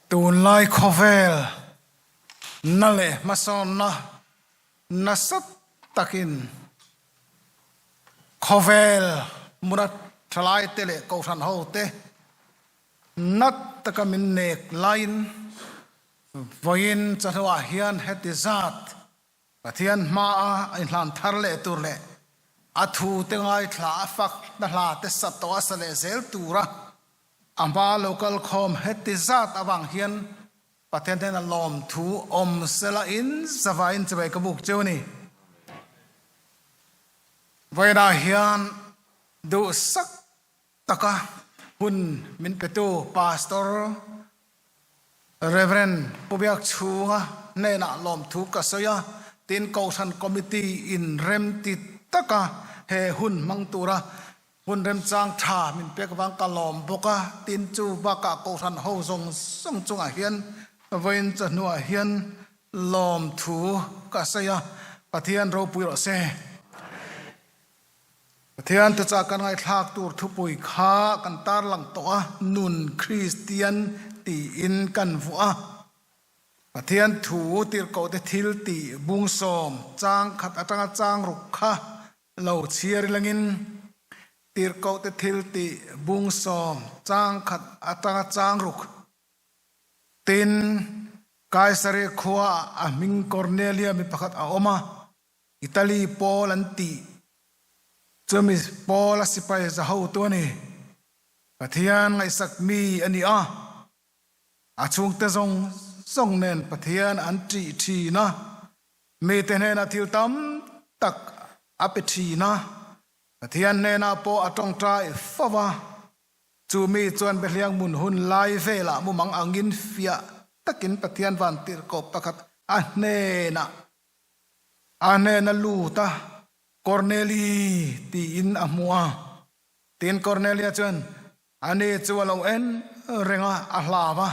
Tunlai khawvel na leh hmasawnna nasa takin khawvel hmuna thalaite leh kohhran hote nat taka min nek laiin vawiin chahnuah hian heti zat Pathian hmaa a inhlan thar leh tur leh a thute ngaithla a fak na hla te sa tawh a sa leh zel tura a hmaa lo kal khawm heti zat avang hian Pathian hnena lawmthu awm sela in zavaiin chawei ka buk cheu a ni. Vawiinah hian duhsak taka hun min petu Pastor Rev. Pu Biakchhunga hnenah lawmthu ka sawi a, tin Kohhran Committee in remti taka he hun hmang tura hun remchang tha min pek vang ka lawm bawk a, tin chu bakah Kohhran ho zawng zawng chungah hian vawiin chawhnuah hian lawmthu ka sawi a, Pathian ropui rawh se. Pathian te chah kan ngaihthlak tur thupui kha kan tarlang tawh a, Nun Kristian tiin kan vuah a. Pathian thu tirhkohte thil tih bungsawm chang khat atanga chang ruk kha lo chhiar ilangin tirhkohte thil tih bungsawm chang khat atanga chang ruk tin Kaisare khuaah a hming Kornelia mi pakhat a awm a. Italy pawl an tih chumi pawl a sipai za hotu a ni. Pathian ngaihsak mi a ni a, a chhungte zawng zawng nen Pathian an ṭih ṭhin a, mite hnenah thil tam tak a pe ṭhin a, Pathian hnenah pawh a ṭawngṭai fo va, chu mi chuan Behliang mun hun lai velah mumang angin fiah takin Pathian vantirhkoh pakhat a hnenah A hnena lut a, Korneli tiin a hmu a. Tin, Kornelia chuan ani chu a lo en reng a, a hlau a,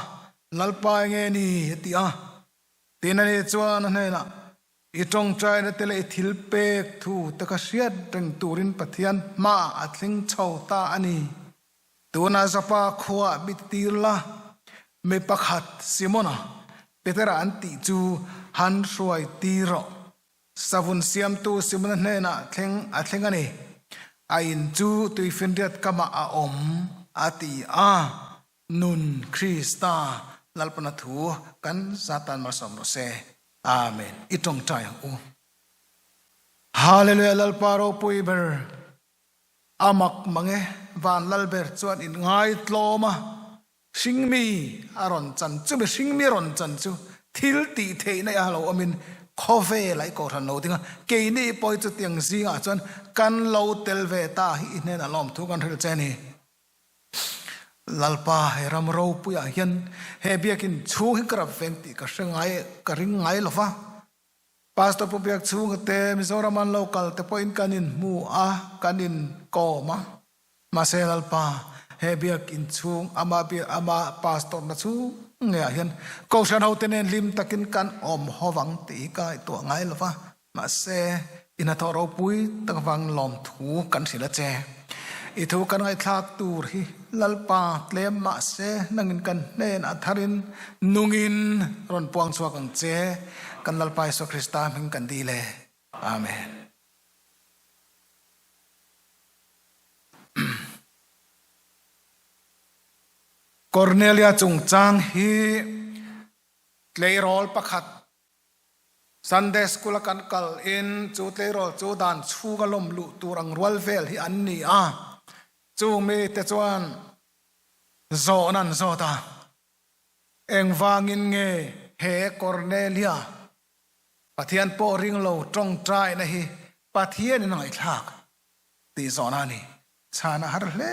Lalpa enge ni? a ti a. Tin, ani chuan a hnenah, I tawngtaina te leh i thil pek thu te kha hriat reng turin Pathian hmaah a thleng chho ta a ni. Tunah Joppa khuaah mi tir la, mi pakhat Simona, Petera an tih chu han hruai tir rawh. Savun siamtu Simona hnenah thleng a thleng a ni. A in chu tuifinriat kamah a awm, a ti a. Nun Krista Lalpana thu kan zatan malsawm rawh se. Amen. I tawngtai ang u. Hallelujah Lalpa ropui ber. A mak mang e, van lal ber chuan in ngaitlawm a, hringmi a rawn chan chu mihringmi a rawn chan chu thil tih theihna i a lo awmin khawvel ah i kohhran lo ding a, keini pawh hi chutiang zingah chuan kan lo tel ve ta hi i hnenah lawmthu kan hrilh che a ni. Lalpa he ram ropuiah hian he biakin chhung hi ka rap veng tih ka hre ngai ka ring ngai lo va, Pastor Pu Biak chhunga te Mizoram an lo kal te pawhin kan inhmu a, kan inkawm a. Mahse Lalpa, he biak inchhung ama biak ama pastor na chhung ngeiah hian Kohhran hote nen hlim takin kan awm ho vang tih hi ka ngaihtuah ngai lo va. Mahse, i hnathawh ropui tak avangin lawmthu kan hrilh a che. I thu kan ngaihthlak tur hi Lalpa tlem mahse nangin kan hnen a tharin nungin rawn puang chhuak ang che. Kan Lalpa Isua Krista hming kan dil e. Amen. Kornelia chungchang hi tleirawl pakhat Sunday School a kan kal in chu tleirawl chu dan chhung a lawm luh tur ang rual vel hi an ni a, chung mite chuan zawhna an zawt a, engvangin nge he Cornelia Pathian pawh ring lo tawngtaina hi Pathianin a ngaihthlak tih zawhna a ni. Chhan a har hle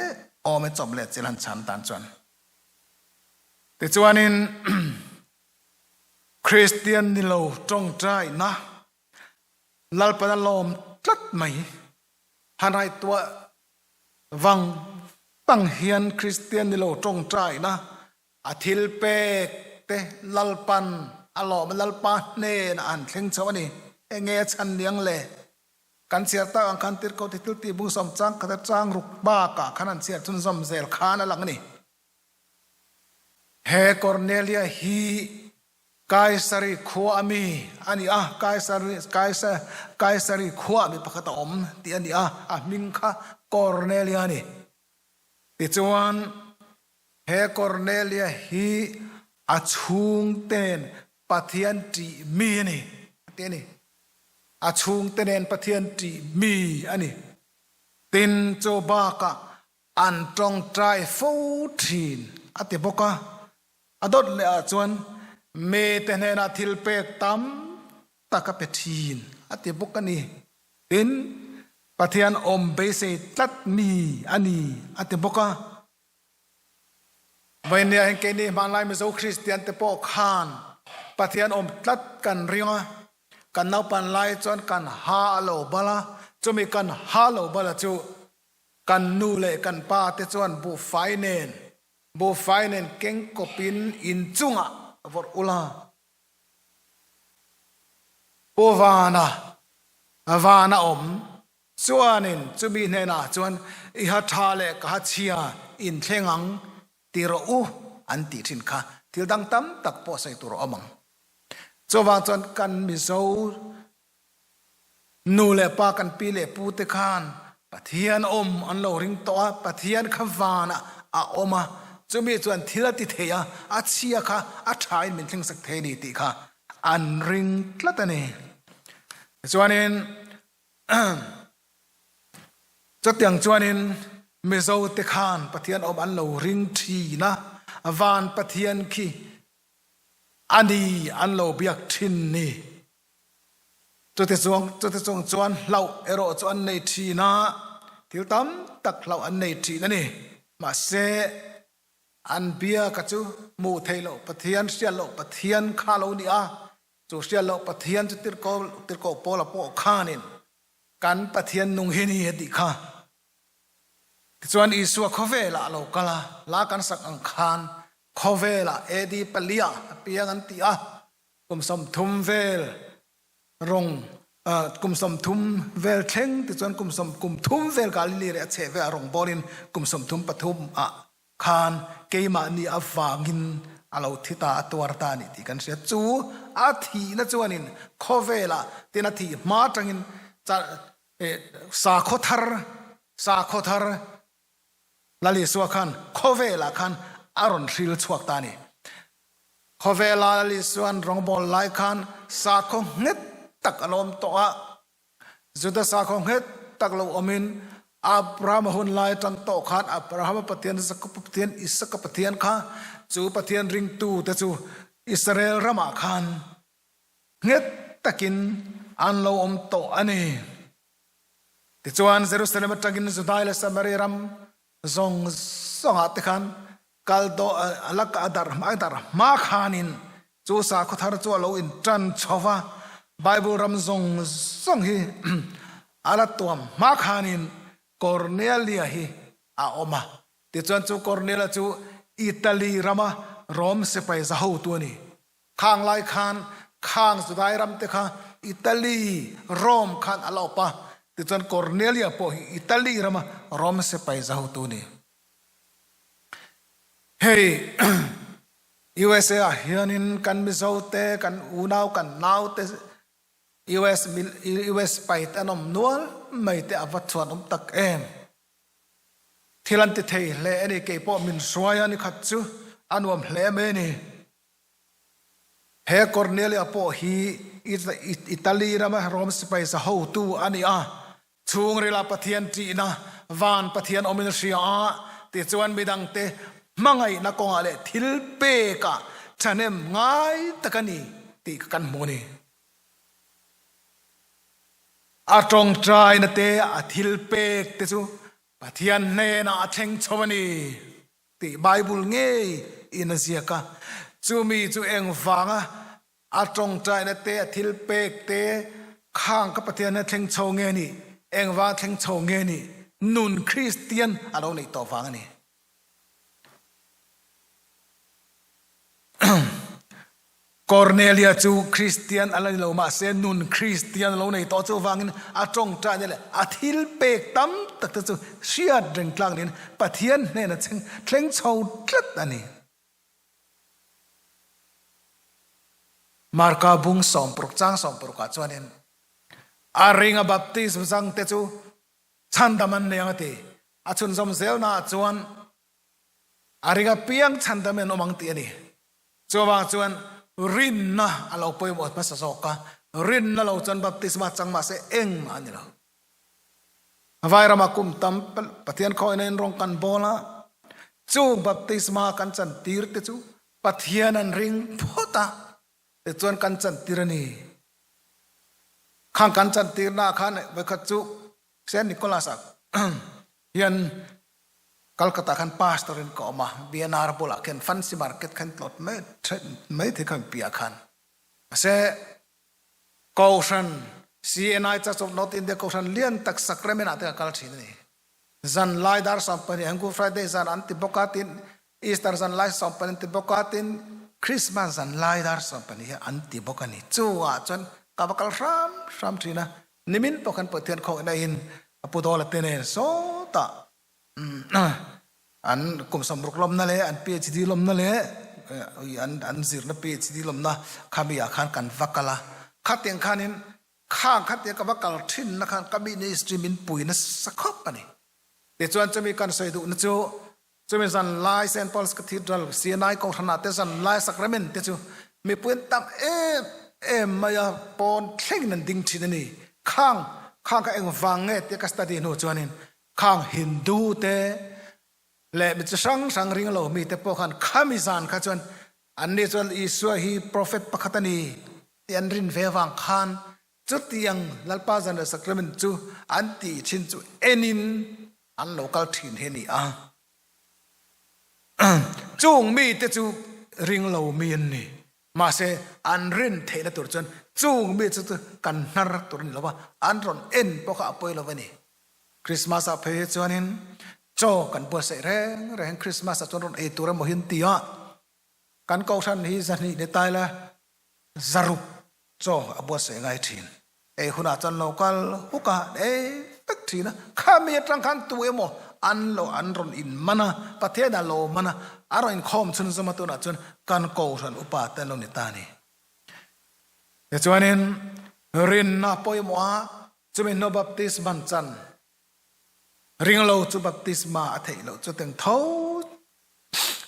awm e chawp leh chil han chhan tan chuan. Tichuanin Kristian ni lo tawngtaina Lalpan a lawm tlat mai. Han ngaihtuah vang vang hian Kristian ni lo tawngtaina a thil pek te Lalpan a lawm a, Lalpa hnenah an thleng chho a ni. Enge a chhan niang le? Kan chhiar tak ang khan tirhkoh ti thil tih bung sawm chang khat atang ruk bakah khan an chhiar chhunzawm zel khan a lang a ni. He Kornelia hi Kaisari khua a mi a ni a, Kaisari, Kaisa, Kaisari khua mi pakhat a awm tih a ni a, a hming kha Kornelia a ni. Tichuan, he Kornelia hi a chhungte nen Pathian ṭih mi a ni, a ti a ni. A chhungte nen Pathian ṭih mi a ni. Tin, chu bakah an ṭawngṭai fo ṭhin, a ti bawk a. A dawt leh ah chuan mite hnenah thil pek tam tak a pe thin a ti bawk a ni. Tin, Pathian awm beisei tlat mi a ni a ti bawk a. Vawinia hian keini hmanlai Mizo Kristian te pawh khan Pathian awm tlat kan ring a, kan naupan lai chuan kan ha a lo bal a, chumi kan ha lo bal a chu kan nu leh kan pa te chuan buhfai nen Buhfai nen keng kawpin inchungah vawrh ula. Pu Vana, Vana awm chuanin chumi hnenah chuan i ha tha leh ka ha chhia inthleng ang ti rawh u an tih thin kha thil dang tam tak pawh sawi tur a awm ang. Chuvang chuan kan Mizo Nu leh pa kan pi leh pu te khan Pathian awm an lo ring tawh a, Pathian kha vanah a awm a, chumi chuan thil a ti thei a, a chhia kha a thain min thlengsak thei a ni tih kha an ring tlat a ni. Tichuanin chutiang chuanin Mizo te khan Pathian awm an lo ring thin a, van Pathian khi a ni an lo biak thin ni. Chutichuang chuan hlauh erawh chu an nei thin a, thil tam tak hlauh an nei thin a ni. Mahse, an biaka chu hmuh theih loh Pathian, hriat loh Pathian kha lo ni a, chu hriat loh Pathian chu tirhkoh Paula pawh khanin kan Pathian nung hi ni a tih kha. Tichuan Isua khawvelah a lo kal a, hla kan sak ang khan khawvelah AD palia a piang an ti a, Kum 30 vel rawng kum 30 vel thleng tichuan kum sawm kum thum vel Galilee leh a chheh velah rawng bawlin kum 33 ah khan keimahni avangin a lo thi ta a tuar ta a ni tih kan hria. Chu a thihna chuanin khawvelah tin a thih hma atangin sakhaw thar sakhaw thar Lal Isua khan khawvelah khan a rawn hril chhuak ta a ni. Khawvela Lal Isua'n rawngbâwl lai khan sakhaw nghet tak a lo awm tawh a. Juda sakhaw nghet tak lo awmin Abrahama hun lai aṭang tawh khan Abrahama Pathian, Jakoba Pathian, Isaka Pathian kha chu Pathian ringtute chu Israel ramah khan nghet takin an lo awm tawh a ni. Tichuan, Jerusalem atangin Judai leh Samaria ram zawng zawngah te khan kal dawh a la a darh a darh hma khanin chu sakhaw thar chu a lo intan chho va, Bible ram zawng zawng hi a la tuam hma khanin Kornelia hi a awm a. Tichuan chu Kornelia chu Italy rama Rom sipai za hotu a ni. Khang lai khan khang Judai ram te kha Italy, Rome khan a la awp a, tichuan Cornelia pawh hi Italy rama Rome sipai za hotu a ni. Hei USA ah hianin kan Mizo te, kan unau, kan nau te US US sipai te an awm nual mai te a va chhuan awm tak em. Thil an ti thei hle a ni, kei pawh min hruai a ni khat chu a nuam hle mai a ni. He Cornelia pawh hi Italy rama Rome sipai sa hotu a ni a, chhungrila Pathian ṭihna van Pathian awmin a hria a, tichuan midangte hmangaihna kawngah leh thil pekah ṭhahnem ngai tak a ni tih kha kan hmu a ni. A ṭawngṭaina te, a thil pek te chu Pathian hnenah a thleng chho a ni. Tih Bible ngei in a ziak a, chumi chu engvanga a tawngtaina te, a thil pek te khang ka Pathian hian thleng chho nge ni, engvanga thleng chho nge ni, nun Kristian a lo neih tawh vang a ni. Kornelia chu Kristian a la ni lo, mahse nun Kristian a lo nei tawh chuvangin a tawngtaina leh a thil pek tam tak te chu hriat reng tlak niin Pathian hnena thleng chho tlat a ni. Marka bung sawmparuk chang sawmparukah chuanin a ringa baptism changte chu chhandam an nei ang a ti. A chhunzawm zelnaah chuan a ringa piang chhandam in an awm ang tih a ni. Chuvang chuan rinna a lo pawimawh hmasa zawk a, rinna lo chuan baptisma chang mahse engmah a ni lo. Vairama kum tam Pathian khawina in rawng kan bawl a, chung baptisma kan chantir te chu Pathian an ring phawt a, tichuan kan chantir a ni. Khang kan chantirna ah khan vawikhat chu Saint Nicholas ah hian Calcutta khan pastor in ka awm a, BNR bulah khian fancy market khan tlawt mai mai thei kha piah khan. Mahse Kohhran CNI Church of North India Kohhran lian tak Sacrament ah te ka kal thin a ni. Zan lai dar 12 an Good Friday zan an ti bawk a tin Easter zan lai 12 an ti bawk a tin Christmas zan lai dar 12 hi an ti bawk a ni. Chungah chuan ka va kal hram hram thin a, nimin pawh khan Pathian khawngihna in a pu Dawla te nen sawtah an kum 60 lawmna leh an PhD lawmna leh an an zirna PhD lawmna khami ah khan kan va kal a, khatiang khanin Khang kha tia ka va kal thinna khan ka ministry min pui nasa khawp a ni. Tichuan chumi kan sawi duhna chu chumi zan lai Saint Paul's Cathedral CNI Kohhran ah te zan lai sacrament te chu mipui an tam em em mai a, pawn thlengin an ding thin a ni. Khang khang kha engvang nge tia ka study hnu chuanin khang Hindu te leh mi chi hrang hrang ring lo mite pawh khan khami zan kha chuan anni chuan Isua hi prophet pakhat a ni tih an rin ve avang khan chutiang Lalpa Zanriah Sacrament chu an tih thin chu enin an lo kal thin hi a ni a. Chung mite chu ring lo mi an ni. Mahse an rin theihna tur chuan chung mi chu chu kan hnar tur a ni lo va, an rawn en pawh kha a pawi lo a ni. Christmas ah phei hi chuanin chaw kan buatsaih reng reng Christmas ah chuan rawn ei tur emaw hi an ti a, kan kohhran hi zahnih ni tai la zaruk chaw a buatsaih ngai thin. Ei hunah chuan lo kal huk a, ei vek thin a, khami atang khan tu emaw an lo an rawn in man a, Pathian a lo man a, a rawn inkhawm chhunzawm a tunah chuan kan kohhran upa te an lo ni ta a ni. Tichuanin rinna pawimawh a Chumi hnu baptisman chan ringlo chu baptisma a theih loh chu teng tho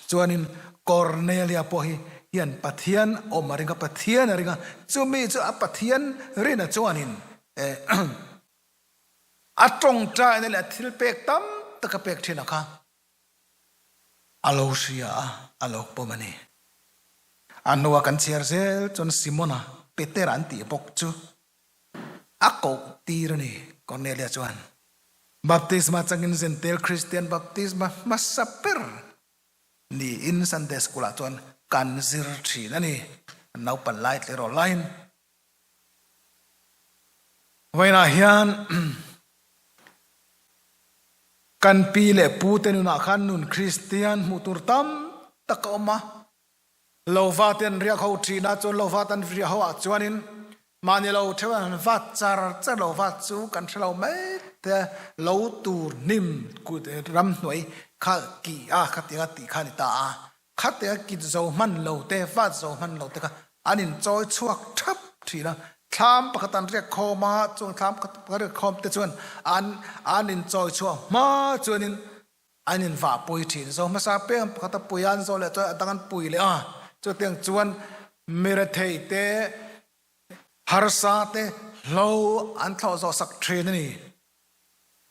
chuanin Cornelia pawh hi hian Pathian awm a ring a, Pathian a ring a, chumi chu a Pathian rina chuanin a tawngtaina leh a thilpek tam tak a pek thin a kha a lo hria a, a lo pawm a ni. A hnua kan chhiar zel chuan Simona, Petera an tih bawk chu A koh tir a ni, Cornelia chuan. Baptisma changin Zentel Kristian baptisma hmasa ber niin Sunday School ah chuan kan zir thin a ni, an naupan lai tleirawl laiin. Vawiinah hian kan pi leh pu te nunah khan nun Kristian hmuh tur tam tak a awm a, Lova te an riak ho thin a, chuan lova te an riah ho ah chuanin mahni lo theuh an han vat char char lo vat chu kan hre lo mai te lo tur hnim kut ramhnuai kha kih a khatiang a tih kha a ni ta a, khatiang a kit zo hman lo te vat zo hman lo te kha an inchawi chhuak thap thin a, thlam pakhat an riak khawm a, chung thlam pakhat riak khawm te chuan an an inchawi chhuah hma chuanin An invah pui thin. Zo hmasa peng pakhat a pui a, an zawh leh chuan a dang an pui leh a. Chutiang chuan mirethei te, harsa te hlo an thlawh zawh sak thin a ni.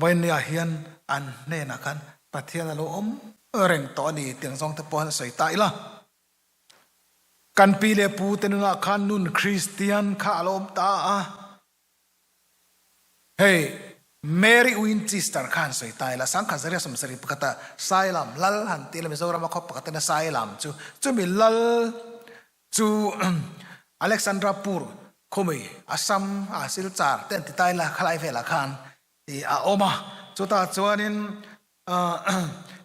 Vawinia hian an hnenah khan Pathian a lo awm reng tawh a ni tiang zawng te pawh han sawi ta ila. Kan pi leh pu te nunah khan nun Kristian kha a lo awm ta a. Hei, Mary Winchester kha han sawi ta ila, Sangkhat Zaria 70 pakhata Sailam lal han ti ila, Mizorama khaw pakhat ina Sailam chu, chumi lal chu Alexandra Pur khawmi Assam a Silchar te an ti ta ila, khalai velah khan a awm a, chutah chuanin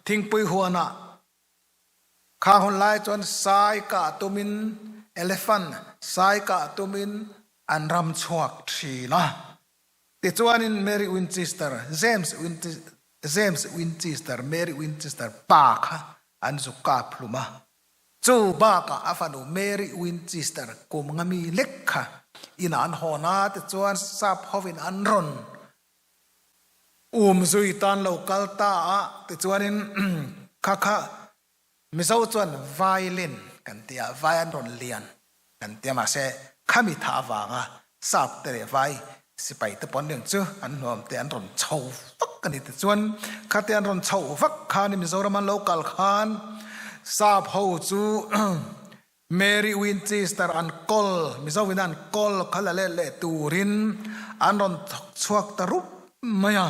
thingpui huanah Kha hun lai chuan sai kah tumin elephant sai kah tumin an ram chhuak thin a. Tichuanin Mary Winchester, James James Winchester, Mary Winchester pa kha an zu kap hlum a. Chu bakah a fanu Mary Winchester kum nga mi lek kha inah an hawn a, tichuan sap hovin an rawn um zui tan lo kal ta a, tichuanin kha kha Mizo chuan violin kan ti a, vai an rawn lian kan ti a, mahse khami tha avanga sap te leh vai sipai te pawn reng chu an hnuam te an rawn chho vak a ni. Tichuan khate an rawn chhoh vak khan Mizoram an lo kal khan sap ho chu Mary Winchester an kawl, Mizo in an kawl kha la let leh turin an rawn thawk chhuak ta rup mai a.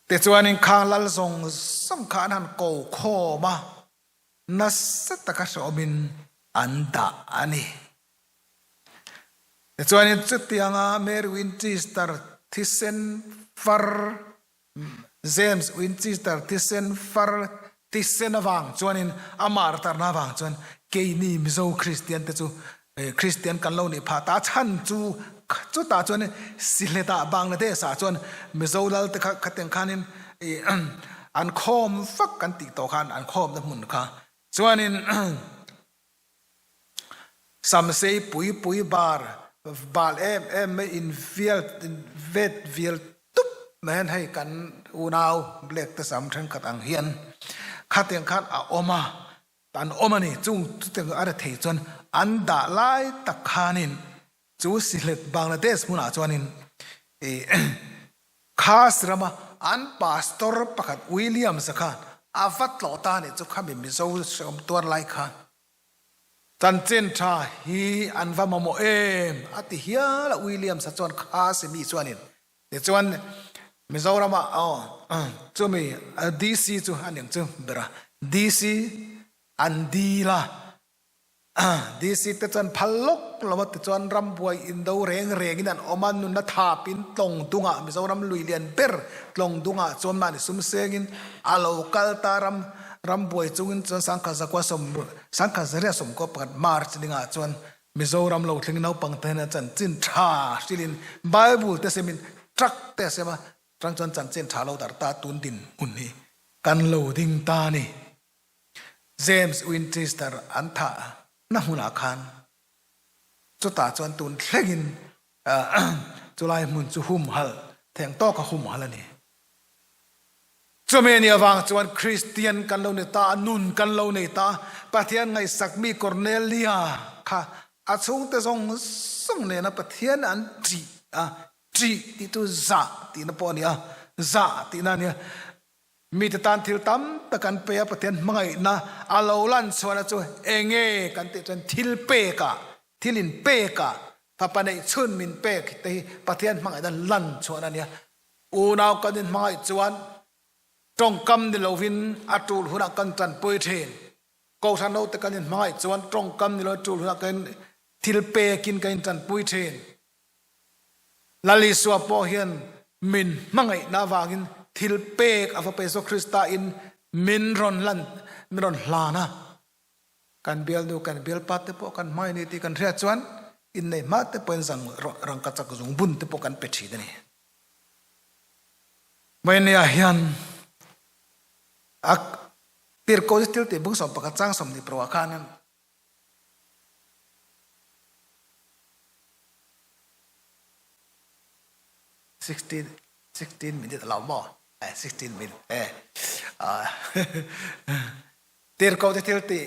Tichuanin kha lal zawng zawng kha an han ko khawm a, nasa taka hrehawmin an dah a ni. Tichuanin chutianga Mary Winchester thisen far, James Winchester thisen far thisen avang chuanin a martarna avang chuan keini Mizo Kristian te chu Kristian kan lo nih phah ta chhan chu chutah chuan Sihletah Bangladesh ah chuan Mizo lal te kha khateng khanin an khawm vak kan tih tawh khan an khawmna hmun kha chuanin Samsei pui pui bar bal em em mai in vial vet vial tup mai hian hei kan unau Black te sam thenkhat ang hian khatiang khan a awm a. An awm a ni. Chung chutiang a rethei chuan an dah lai tak khanin chu Sylhet Bangladesh hmunah chuanin ih Khas rama an pastor pakhat Williams-a khan a va tlawh ta a nih chu khami Mizo hrehawm tuar lai khan chanchin tha hi an va mamawh em a ti hial a Williams-a chuan Khasi mi chuanin tichuan Mizoramah aw chumi DC chu a ning chu ber a, DC an dil a, DC te chuan phal lawk lo a tichuan rambuai indo reng rengin an awm a, nunna thapin tlawng dungah Mizoram lui lian ber tlawng dungah chuan mahni sum sengin a lo kal ta ram rambuai chungin chuan sangkha zakua sawm sangkha zaria sawmkua pakhat March dingah chuan Mizoram lo thleng naupang te hian chanchin tha hrilhin Bible te semin truck te a sem a, chang chuan chanchin tha lo dar ta tun din hmun hi kan lo ding ta a ni. James Winchester an thah na hmunah khan chutah chuan tun thlengin chulai hmun chu humhalh theng tawka humhalh a ni. Chumi ni avang chuan Kristian kan lo ni ta a, nun kan lo nei ta a. Pathian ngaihsak mi Kornelia kha a chhungte zawng zawng nena Pathian an ṭih a, ṭih tih chu zah tihna pawh a ni a, zah tihna a ni a. Mite tan thil tam tak an pe a, Pathian hmangaihna a lo lan chhuahna chu enge kan tih chuan thil pekah, thil inpekah, fapa neih chhun min pek te hi Pathian hmangaihna lan chhuahna a ni a. Unau kan inhmangaih chuan tawngkam ni lovin a tul hunah kan tanpui thin. Kohhran hote kan inhmangaih chuan tawngkam ni lovin a tul hunah kan thil pekin kan intanpui thin. Lal Isua pawh hian min hmangaihna avangin thil pek a va pe zawk Krista in min rawn lan min rawn hlan a. Kan bialnu kan bialpa te pawh kan hmangaih ni tih kan hriat chuan inneih hma te pawhin zang rangkachak zungbun te pawh kan pe thin a ni. Vawinia hian a tirhkoh thil tih bung 11 chang 20 ruah khan 16 16 minute a lo maw? 16 minute e. Tirhkoh te thil tih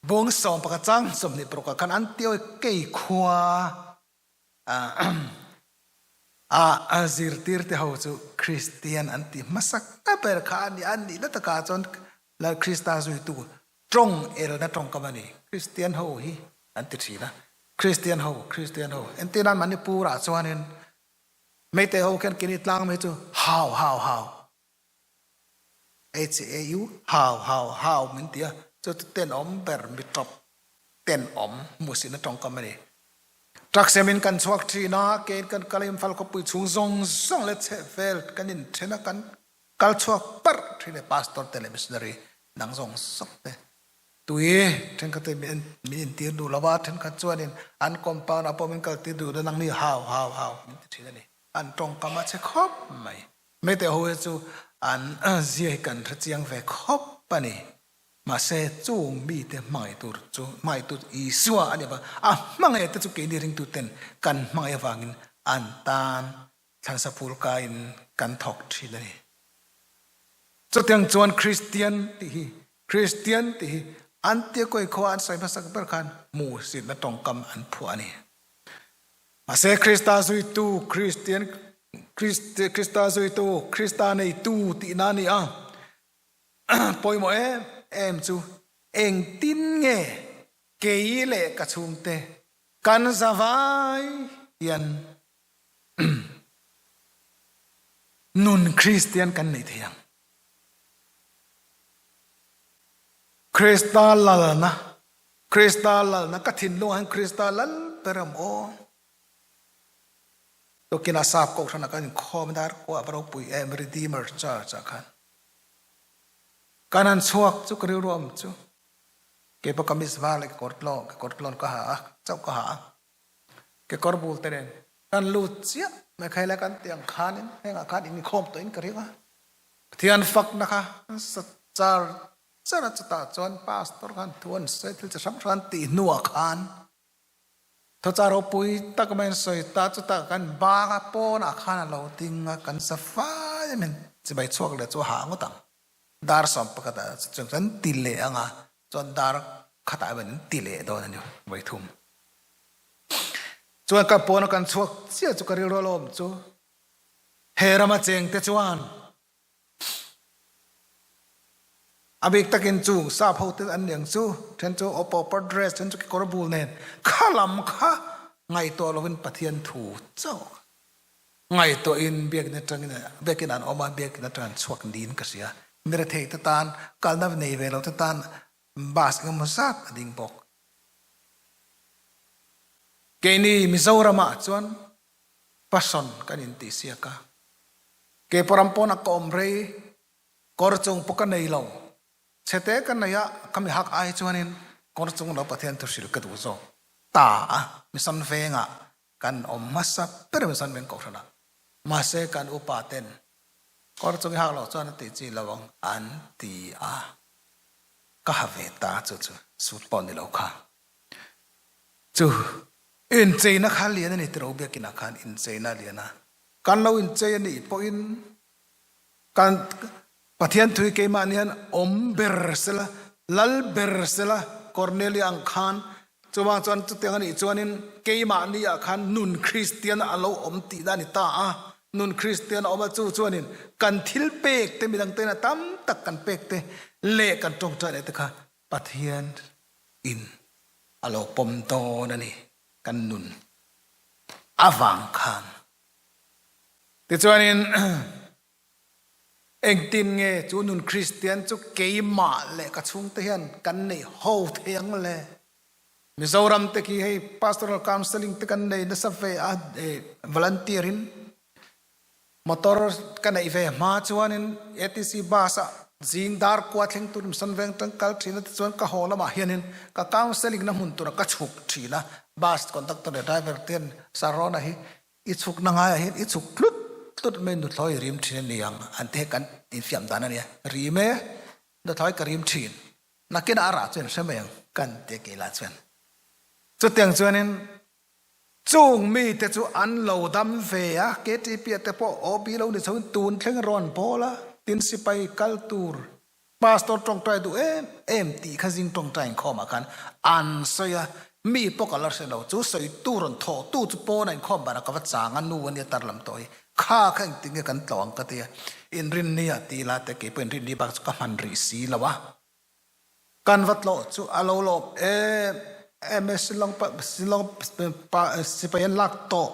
bung 11 chang 20 ruah khan an tiawi kei khua A zirtirte ho chu Kristian an ti hmasak ta ber kha a ni. A nihna takah chuan Lal Krista zuitu tawng elna tawngkam a ni. Kristian ho hi an ti thin a. Kristian ho, Kristian ho. Entirnan Manipur-ah chuanin Meitei ho khian kini tlang mai chu hau, hau, hau. HAU, hau, hau, hau min ti a. Chu chu tenawm ber mi tawp tenawm hmuhsihna tawngkam a ni. Truck semin kan chhuak thin a, kein kan kal a Imphal khawpui chhung zawng zawng leh chheh vel kan inthen a, kan kal chhuak parh thin e Pastor te leh Missionary dang zawng zawng te. Tui thenkhat te min intir duh lo a, thenkhat chuanin an compound ah pawh min kaltir duh lo nangni hau hau hau min ti thin a ni. An tawngkam a che khawp mai. Hmeichhe ho hi chu an zia hi kan hre chiang ve khawp a ni. Mahse, chung mite hmangaih tur chu hmangaihtu Isua a nih avang, a hmangaihte chu keini ringtuten kan hmangaih avangin an tan thlansa phul kaiin kan thawk thin a ni. Chutiang chuan Kristian tih hi Kristian tih hi Antiokoi khua an sawi hmasak ber khan hmuhsitna tawngkam an phuah a ni. Mahse Krista zuitu Kristian Krista zuitu Krista neitu tihna a ni a. Pawimawh em em chu engtin nge kei leh ka chhungte kan zavai hian nun Kristian kan nei thei ang. Krista lalna, Krista lalna, ka thinlungah hian Krista lal ber a maw? Tukin a sap kohhranah kan inkhawm dar kuah va ropui em Redeemer Church ah khan. Kan han chhuak chu ka rilru awm chu keipawh kamis var leh kekawr tlawn, kekawr tlawn ka ha a, chauh ka ha a. Kekawr bul te nen kan lut chiah mai kha helai kan tih ang khanin hengah khan inkhawm tawhin ka ring a. Pathian fakna kha an sa char char a, chutah chuan pastor khan thu an sawi thil chi hrang hrang an tih hnuah khan thawchah ropui tak mai an sawi ta, chutah kan bang a pawnah khan a lo ding a, kan sa fai a min chibai chhuak leh chu a hah ngawt ang. Dar 11 ah chuan kan ti leh ang a, chuan dar khatah erawh in ti leh dawn a ni vawithum. Chuan ka pawna kan chhuak chiah chu ka rilru a lawm chu he rama chengte chuan a bik takin chung sap ho te an niang chu then chu aw proper dress then chu kekawr bul nen kha lam kha ngaihtuah lovin Pathian thu chauh Ngaihtuahin biakinn atangin biakinn an awm a, biakinn atang an chhuak niin ka hria. Mi rethei te tan, kalna nei ve lo te tan bus engemaw zat a ding bawk. Keini Mizoramah chuan fashion kan intihsiak a, keipawh ram pawnah ka awm rei, kawr chung pawh ka nei lo. Chhete ka nei a, ka mi hak ai chuanin kawr chung lo Pathian thu hrilh ka duh zawk ta a, Mission Vengah Kan awm hmasa ber em chuan min kohhran a, mahse kan upa ten kawr chung i hak loh chuan a tih chi lo ang an ti a, ka ha ve ta chu chu suit pawh ni lo kha chu incheina kha lian a ni tiro biakinah khan incheina a lian a, kan lo inchei a nih pawhin Kan Pathian thui keimah nian awm ber sela, lal ber sela, Cornelia ang khan, chuvang chuan chutiang a nih chuanin keimah ni ah khan nun Kristian a lo awm tihna a ni ta a, nun Kristian a awm a, chu chuanin kan thil pek te midang tena tam tak kan pek te leh kan tawngtai leh te kha Pathian in a lo pawm dawn a ni kan nun avang khan. Tichuanin engtin nge chu nun Kristian chu keimah leh ka chhungte hian kan neih ho thei ang le? Mizoram te khi hei pastoral counselling te kan nei nasa ve a, volunteer in motor ka neih ve hma chuanin ATC bus ah zing dar kua thleng tur Mission Veng tang kal thin a, tichuan ka haw lamah hianin ka counselling na hmun tura ka chhuk thin a, bus conductor leh driver te hian Sarona hi I chhukna ngaiah hian i chhuk tlut tlut mai nuthlawi rim thin a ni ang an ti hi kan infiam dan a nia. Rim e, nuthlawi ka rim thin. Nakinah a rah chuan hre mai ang kan ti a keilah chuan. Chutiang chuanin chung mite chu an lo dam ve a, KTP ah te pawh OB lo ni chhoin tun thleng rawn bawl a, tin sipai kal tur Pastor tawngtai duh em em tih kha zing tawngtai inkhawmah khan an sawi a, mi pawh ka la hre lo, chu sawitu rawn thawhtu chu pawn a inkhawm banah ka va chang a, nu a nia tar lam tawh hi, kha kha engtin nge kan tlawh ang ka ti a, inrinni ah ti la te keipawh inrinni bak chu ka hman rih si lo a, kan va tlawh chu a lo lawm em em e, Shillong Shillong sipai an lak tawh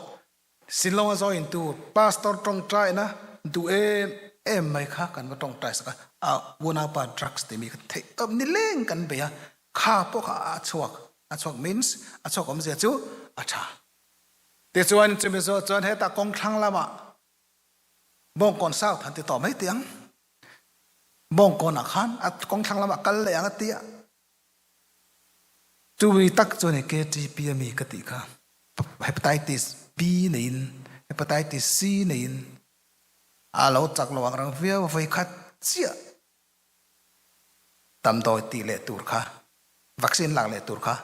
Shillong a zawin tur pastor tawngtaina duh em em mai kha kan va tawngtai sak a, a unaupa drugs timi kha theih tawp ni leng kan bei a, kha pawh kha a chhuak, a chhuak means a chhuak awmzia chu a tha. Tichuan chumi zawh chuan hetah kawng thlang lamah Bawngkawn South han ti tawh mai teh ang, Bawngkawnah khan a kawng thlang lamah kal leh ang a ti a, Chumi tak chuan i KTP a mi ka tih kha Hepatitis B neiin Hepatitis C neiin a lo chak lo ang reng viau a, vawi khat chiah. Damdawi tih leh tur kha, vaccine lak leh tur kha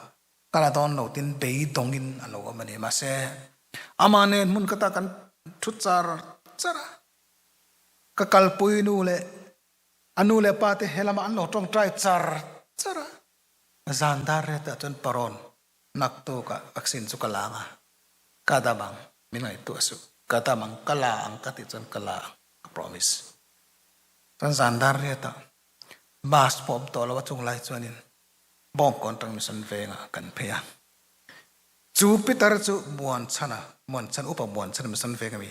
ka la dawn lo tin beidawngin a lo awm a ni. Mahse, amah nen hmun kata kan thu char char a, ka kalpui nu leh a nu leh pa te he lamah an lo tawngtai char char a. Zan dar retah chuan parawn naktukah vaccine chu ka la ang a, ka dam ang, min ngaihtuah suh, ka dam ang, ka la ang ka tih chuan ka la ang, ka promise. Chuan zan dar retah Bus pawh awm tawh lo a chung lai chuanin Bawngkawn tang Mission vengah kan phei a. Chu Peter chu Muanchhana, Muanchhan, Upa Muanchhana Mission veng ami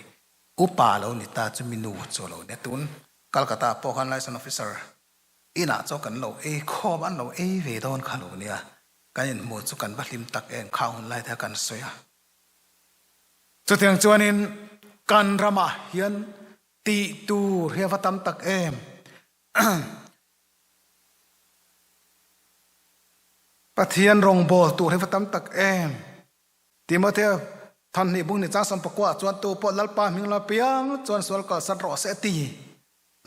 upa lo ni ta chu mi nu chu a lo ni a. Tun Calcutta pawh khan Liaison Officer inah chaw kan lo ei khawm, an lo ei ve dawn kha lo nia. Kan inhmuh chu kan va hlim tak em khang hun lai te kha kan sawi a. Chutiang chuanin kan ramah hian Tih tur hi a va tam tak em. Pathian rawngbawl tur hi va tam tak em. Timothea thanhnih bung ni chang 19 ah chuan tu pawh Lalpa hming lam piang chuan sual kalsan rawh se a ti.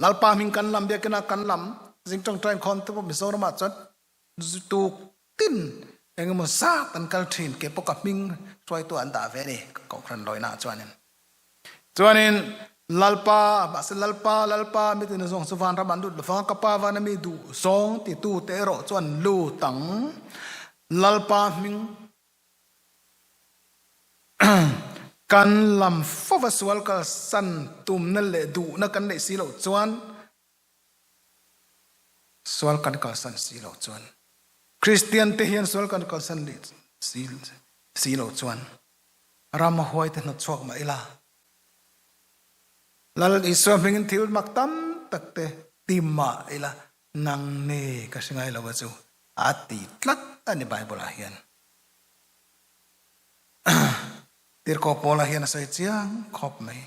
Lalpa hming kan lam biakina kan lam zing tawngtai inkhawm te pawh Mizoram ah chuan tuk tin engemaw zat an kal thin ke pawh ka hming hruaitu an dah ve a ni Kohhran lawina ah chuanin. Chuanin Lalpa, mahse Lalpa, Lalpa mi tina zawng chu vanram an lut lovang, ka Pa vana mi duh zawng titu te erawh chu an lut ang. Lalpa hming kan lam fova sual kalsan tumna leh duhna kan neih si loh chuan sual kan kalsan si loh chuan Kristian te hian sual kan kalsan leh si loh chuan Ram a huai te hnawt chhuak mah ila, Lal Isua hmingin thil mak tam tak te ti mah ila, nang ni ka hre ngai lo a chu a ti tlat a ni Bible ah hian. Tirhkoh Paula hian a sawi chiang khawp mai.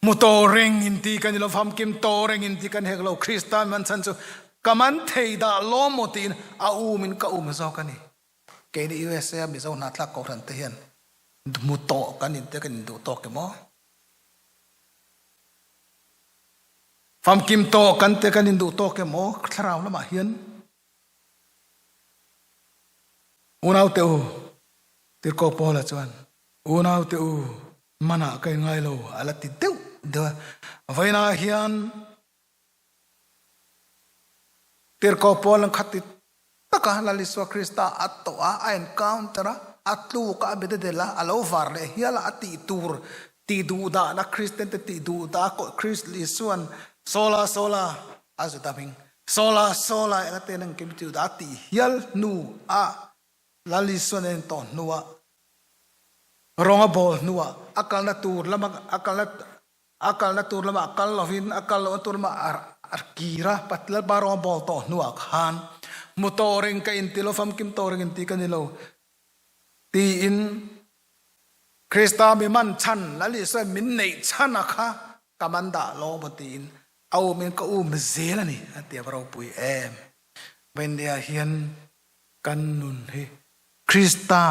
Hmu tawh reng in ti ka ni lo, famkim tawh reng in ti ka ni hek lo, Krista man chhan chu ka man thei dah lawm maw tiin a um in ka um zawk a ni. Keini USA a Mizo hnahthlak kohhran te hian hmu tawh kan in te kan induh tawk em aw? Famkim tawh kan te kan induh tawk em aw? Thlarau lamah hian unau te u, Tirhkoh Paula chuan unau te u manah ka inngai lo a la ti deuh deuh a. Vawiinah hian Tirhkoh Paul an khat ti taka Lal Isua Krista a tawh a, a encounter a, a tluk a, a bededel a, a lo var leh hial a, a tih tur tih duh dahna Kristian te tih duh dah a Krist Isuan Saula Saula a Juda hming Saula Saula eng atan engkim tih duh dah a tih hial hnu a Lal Isuan a en tawh hnu a rawng a bawl hnu a a kalna tur lama a kalna A kalna tur lamah kal lovin a kal lohna tur lamah a kir a, Lalpa rawng a bawl tawh hnuah khan hmu tawh reng ka inti lo, famkim tawh reng inti ka ni lo tiin Krista mi man chhan, Lal Isua min neih chhan a kha ka man dah lo maw tiin a umin ka um zel a ni a ti a va ropui em. Vawiindia hian kan nun hi Krista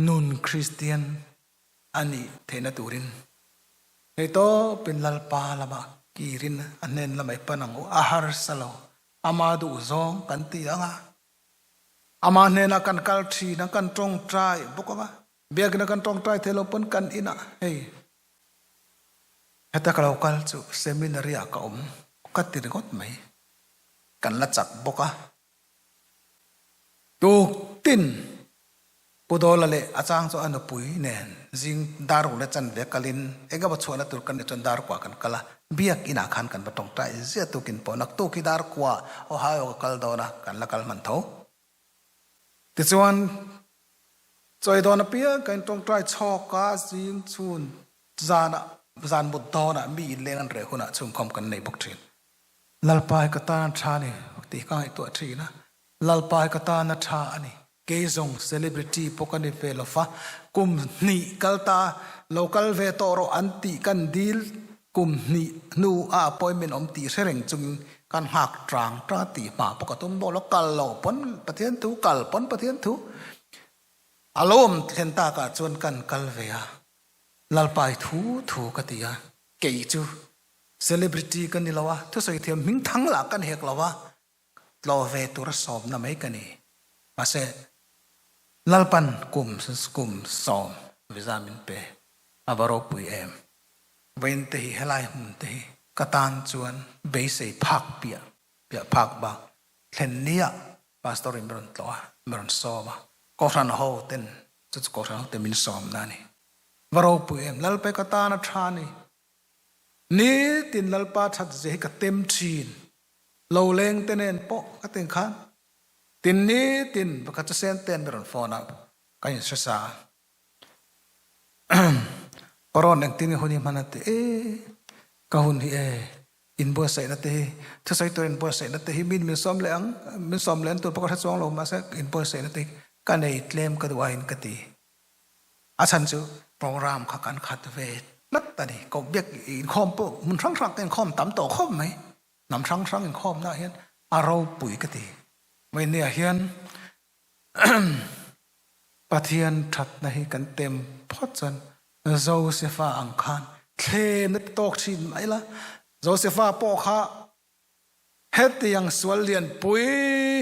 nun Kristian a nih theihna turin hei tawpin Lalpa lamah kirin a hnen lamah i pan ang u. A harsa lo, ama duh zawng kan ti ang a, ama hnenah kan kal thin ang, kan tawngtai bawk ang a, biakina kan tawngtai thei lo pawn kan inah hei heta ka lo kal chu seminary ah ka awm ka ti ringawt mai, kan la chak bawk a. Tuktin Pu Dawla leh a chang chu a nupui nen zing dar ruk leh chanve kalin eng emaw chhuahna tur kan nih chuan dar kuah kan kal a, biak inah khan kan va tawngtai ziah tukin pawh naktuk hi dar kuah Ohio ka kal dawn a, kan la kal hman tho. Tichuan chawi dawn apiang ka intawngtai chhawk a, zing chhun zanah zan mut dawnah mi inleng an reh hunah chhungkhawm kan nei bawk thin. Lalpa hi ka tan a tha a ni tih ka ngaihtuah thin a, Lalpa hi ka tan a tha a ni. Kei zawng celebrity pawh ka ni ve lo fa, kum hnih kal ta lo kal ve tawh rawh an tih kan dil kum hnih hnu a appointment awm tih hre reng chungin kan nghak tang tang tih hma pawh ka tum bawk lo, kal lo pawn Pathian thu, kal pawn Pathian thu a lo awm thlen takah chuan kan kal ve a, Lalpa i thu thu ka ti a, kei chu celebrity ka ni lo a, thusawi thiam hming thang lah ka ni hek lo a. Tlawh ve tura sawmna mai ka ni. Mahse, Lalpan kum kum sawm visa min pe a va ropui em. Vawiin te hi helai hmun te hi ka tan chuan beisei phak piah piah phak bak thlen nia Pastor in min rawn tlawh a, min rawn sawm a, Kohhran ho ten chu chu Kohhran ho ten min sawmna a ni. Va ropui em, Lalpa ka tan a tha a ni. Nitin Lalpa that zia hi ka tem thin. Lo leng te nen pawh ka ti khan tin nitin pakhat chu sen ten min rawn phone a, ka inhre sa a. Parawn engtin nge hun hi hman a ti e, ka hun hi e, inbuatsaihna te hi, thusawi tur inbuatsaihna te hi min min sawm leh ang, min sawm leh an tur pawh ka hre chuang lo mahse inbuatsaihna te hi ka nei tlem ka duh aiin ka ti. A chhan chu program kha kan khat ve tlat a ni, koh biak inkhawm pawh hmun hrang hrang ka inkhawm tam tawh khawp mai. Hnam hrang hrang inkhawmnaah hian a ropui ka ti. Vawinia hian Pathian thatna hi kan tem phawt chuan Josefa ang khan thlemna ti tawk thin mah ila, Josefa pawh kha hetiang sual lianpui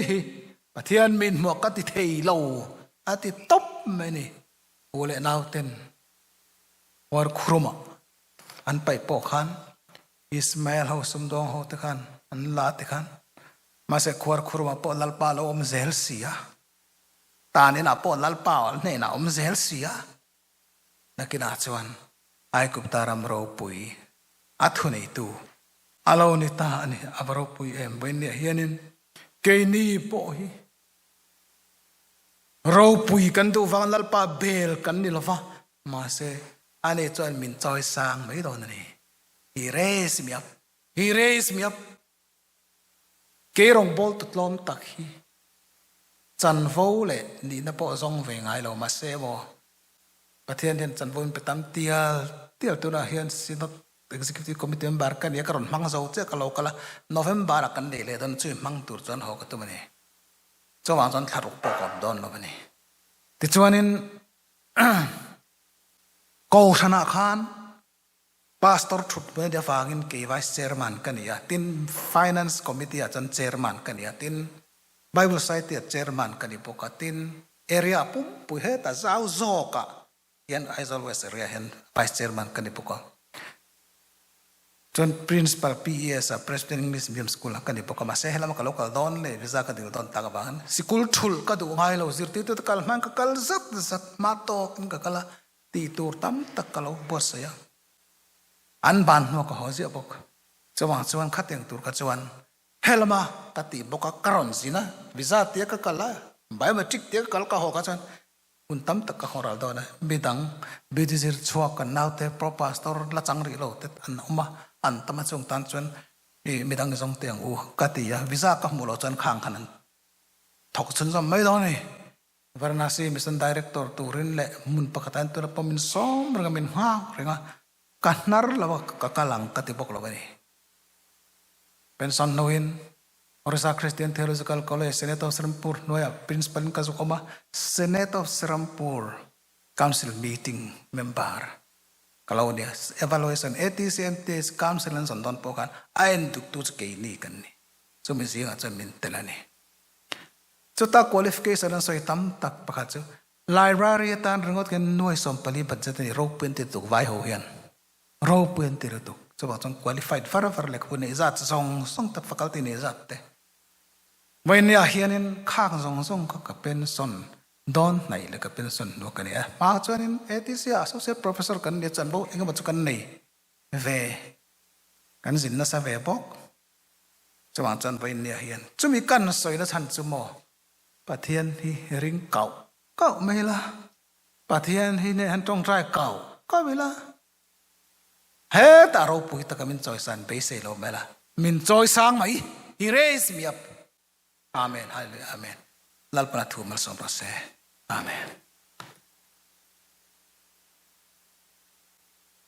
hi Pathian min hmuah ka ti thei lo a ti tawp mai a ni. Pu leh nauten Huarkhurumah an paih pawh khan Ismael ho sumdawng ho te khan an la ti khan mahse khuar khurumah pawh Lalpa a lo awm zel si a, tan inah pawh Lalpa hnenah a awm zel si a, nakinah chuan Aigupta ram ropui a thuneitu a lo ni ta a ni, a va ropui em vawiinniah hianin keini pawh hi ropui kan duh vang Lalpa bel kan ni lova mahse ani chuan min chawi sang mai dawn a ni. He raised me up, he raised me up. Kei rawngbawltu tlawm tak hi chanvo leh nihna pawh zawng ve ngai lo mahse maw Pathian hian chanvo in pe tam tial tial tunah hian Synod Executive Committee member ka nia ka rawn hmang zo chiah ka lo kal a November ah kan neih leh dawn chu hmang tur chuan haw ka tum a ni. Chuvang chuan thlaruk pawh ka awm dawn lo a ni. Tichuanin Kohhranah khan Pastor thut mai nia vangin kei Vice Chairman ka ni a, tin Finance Committee ah chuan Chairman ka ni a, tin Bible Society ah Chairman ka ni bawk a, tin Area pumpui hetah zau zawkah hian Aizawl West Area hian Vice Chairman ka ni bawk a, chuan Principal PES ah Presbyterian English Medium School ah ka ni bawk a, mahse helama ka lo kal dawn leh visa ka dil dawn tak avangin sikul thulh ka duh ngai lo, zirtirtute kal hmain ka kal zat zat hma tawkin ka kal a, Tih tur tam tak ka lo buatsaih a, an ban hnuah ka haw ziah bawk. Chuvang chuan khatiang tur kha chuan helama ka tih bawk a, ka rawn zin a, visa tia ka kal a, biometric tia ka kal ka haw kha chuan hun tam tak ka haw ral dawn a, midang beauty zir chhuak kan naute pro pastor la chang rih lo te an awm a, an tam a chung tan chuan ih midang i zawng teh ang u ka ti a, visa ka hmuh loh chuan khang khan an thawk chhunzawm mai dawn a ni. Varanasi Mission Director turin leh hmun pakhatah hian tuna pawh min sawm reng a, min nghak reng a, ka hnar lo a, ka kal ang ka ti bawk lo a ni. Pension hnuin Orissa Christian Theological College, Senate of Serampore hnuaiah Principal in ka zuk awm a, Senate of Serampore Council Meeting member ka lo ni a, Evaluation ATC MTH Council an zawn dawn pawh khan a en duktu chu keini kan ni, chumi zingah chuan min tel a ni. Chuta qualification an sawi tam tak pakhat chu library atan ringawt khian nuai 14 budget a ni, ropui an ti lutuk vai ho hian ropui an ti lutuk. Chuvang chuan qualified var var lehkhabu neih zat zawng zawng te faculty neih zat te vawinia hianin khak zawng zawng kha ka pension dawn hnaih leh ka pension hnu ka ni a. Hma chuanin ATC ah associate professor kan nia chuan bo engemaw chu kan nei ve kan zin nasa ve bawk. Chuvang chuan vawiinniah hian chumi kan sawina chhan chu maw Pathian hi ring kauh kauh mai ila, Pathian hi nen han tawngtai kauh kauh ila, hetah ropui taka min chawisan beisei lo mai ila, min chawisang mai, He raised me up. Amen, Hallelujah, Amen. Lalpana thu malsawm rawh se. Amen.